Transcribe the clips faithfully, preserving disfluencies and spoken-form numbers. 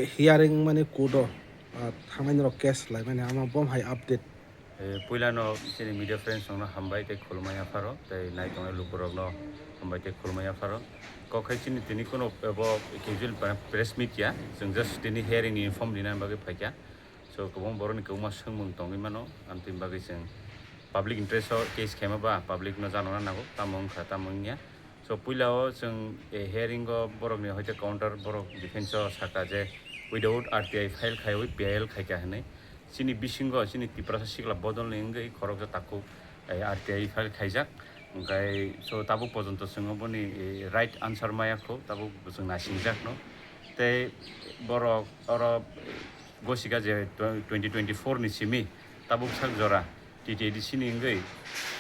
Hearing mani court o, ah, thangnai norok case lai mani, ama bom hai update. Eh, puilano chini media friends rokno hambai tei khulumani apharo tei nai tongnai lukurokno hambai tei khulumani apharo. Kok hai chini tini kuno abo casual pre- press meet ya, chwng just tini hearing ni inform rina bagwi phaikha. So kwbang borokni kwbangma swngmung tongwi mano, amtwini bagwi chwng public interest o case khaima ba public no janokna nango, tamo wngkha tamo wngya. So puila o chwng eh, hearing o borok ni hoite counter borok defense o saka je without R T I file khaiwi P I L khaikha hinwi. Chini bisingo chini Tiprasa sikla bodol ni wngwi khoroksa takhuk eh, R T I file khaijak. Hwnkhe so tabuk pojonto chwng oboni eh, right answer maya kho, tabuk chwng naisingjakno. Tei borok oro gosika je twenty twenty-four ni simi tabuk sak jora T T A D C ni wngwi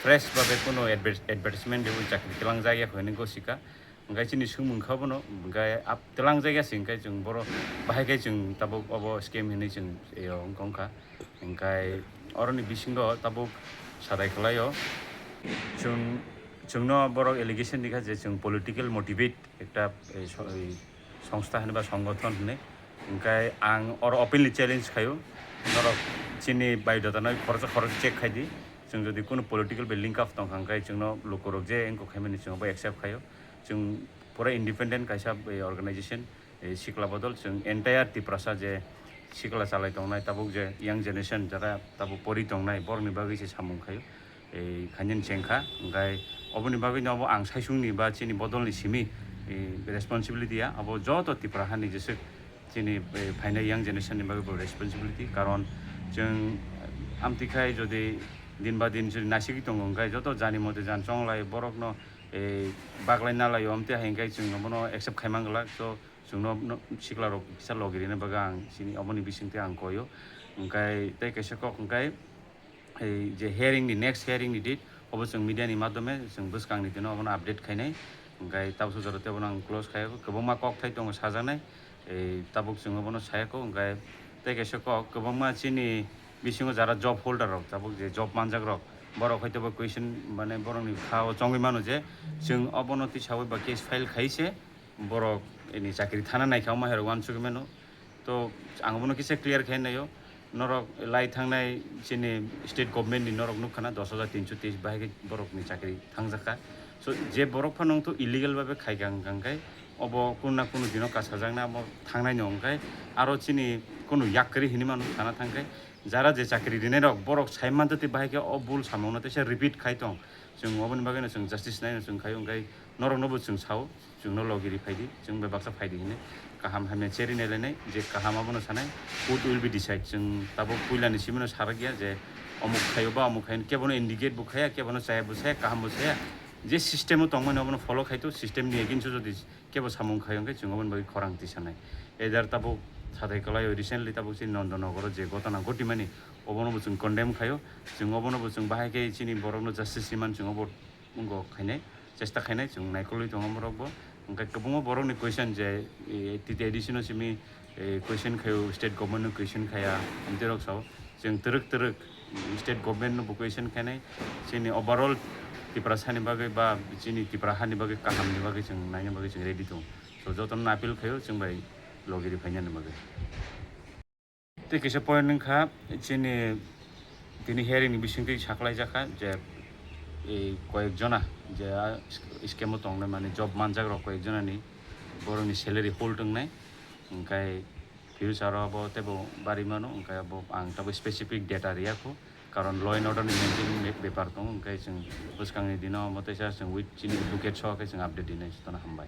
fresh babe kuno adver- advertisement rwi chakri twlangjak ya hinwi gosika. Hwnkhe chini swngmung kha bono, hwnkhe ap- twlangjak ya se hwnkhe chwng boro bahai khe chwng tabuk obo scam hinwi chwng yo wngkha wngkha. Hwnkhe oroni bisingo tabuk sadai kwlaio. Chwng chwngno borok allegation rikha je chwng political motivate ekta eh, so- eh, songstha hinwi ba songothon hinwi. Hwnkhe ang oro openly challenge khaio, norok chini biodata no khoroksa khoroksa check khai di. Chwng jodi kuno political bai link up tongkha hwnkhe chwngno lukurok je wngkha khaimani chwng abo accept khaio. Chwng pura independent kaisa eh, organization, eh, sikla bodol chwng entire Tiprasa je sikla chalai tongnai tabuk je young generation jara tabuk pori tongnai borokni bagwi se samung khaio. Eh, khainani chengkha, hwnkhe oboni bagwi no obo ang saisungni ba chini bodolni simi eh, responsibility ya, abo joto Tipra hani jeswk chini eh, phainai young generation ni bagwi bo responsibility, karon chwng amtwi khai jodi din ba din jodi naisigwi tongo hwnkhe joto jani mote jan chonglai borokno eh, baglai nalai o amtwi hai hwnkhe chwng obono accept khai mangwlak. So chwngno no- sikla rok kisa logi rina bagwi ang chini oboni bisingtwi ang koio. Hwnkhe tei kaisa kok hwnkhe eh, je hearing ni next hearing ni date obo chwng media ni madhyome chwng bwskang ni dino obono update khainai. Hwnkhe tabuk jora tei obono ang close khai kwbangma kok thai tongo sajaknai. Eh, tabuk chwng obono sayakho hwnkhe tei kaisa kok kwbangma chini bisingo jara job holder rok tabuk je job manjak rok borok hwnkhe bo question mane borokni kha o chongwi mano je chwng obono tisawi ba case file khai se borok ni chakri thana naikha omo hai rok uansugwi mano. To ang bono kisa clear khai naio, norok lai thangnai chini state government ni norok nukha na dos hajar tinso teis bahai khe borok ni chakri thangjakha. So je borok phano wngthu illegal babe khaikha hwnkha hwnkhe obo kunu na kunu dino kasajakna omo thangnai no hwnkhe aro chini kunu yak kwrwi hinwi mano sana thangkhe jara je chakri rinai rok borok sai mantwi bahai khe o bul samung no teisa repeat khai tong. Chwng oboni bagwi no chwng justice nai no chwng khai hwnkhe norok no bo chwng sao. Chwngno logi ri phaidi, chwng bai baksa phaidi hinwi kaham hamya cherwi nailainai, je kaham abono sanai, court will be decide. Chwng tabuk puilani simino sarakya je omuk khaio ba omuk khaio, kebono indicate bo khaya, kebono chaya bo saya, kaham bo saya. Je system o tongmani obono follow khaito, system ni against o jodi kebo samung khaio hwnkhe chwng oboni bagwi khorang tisanai. Either tabuk sathai kwlaio recently tabuk chini Nondonogoro je gotona ghotimani obono bo chwng condemn khaio, chwng obono bo chwng bahai khe chini borokno justice rimani chwng obo wngkok khainai, chesta khainai chwng naikolwi tongo borok bo. Hwnkhe kwbangma borokni question je, eh, T T A D C no simi, eh, question khaio, state government no question khaya, amtwi rok sao. Chwng twrwk twrwk state government no bo question khainai, chini overall Tiprasa ni bagwi ba chini Tipra hani bagwi kaham ni bagwi chwng naina bagwi chwng ready tongo. So jotono appeal khaio chwng bai logi ri phainani bagwi. Tei kaisa point wngkha, chini tini hearing ni bisingtwi saklaijakha je, eh, koyek jona je, ah, scam o tongnai, mane job manjak rok koyek jona ni borokni salary hold wngnai, hwnkhe future o abo teibo bari mano, hwnkhe abo ang tabuk specific data riya kho, karon law and order ni maintain be- bepar tongo, hwnkhe chwng bwskang ni dino omo teisa chwng with chini advocate so khe chwng update rinai, jotono hambai.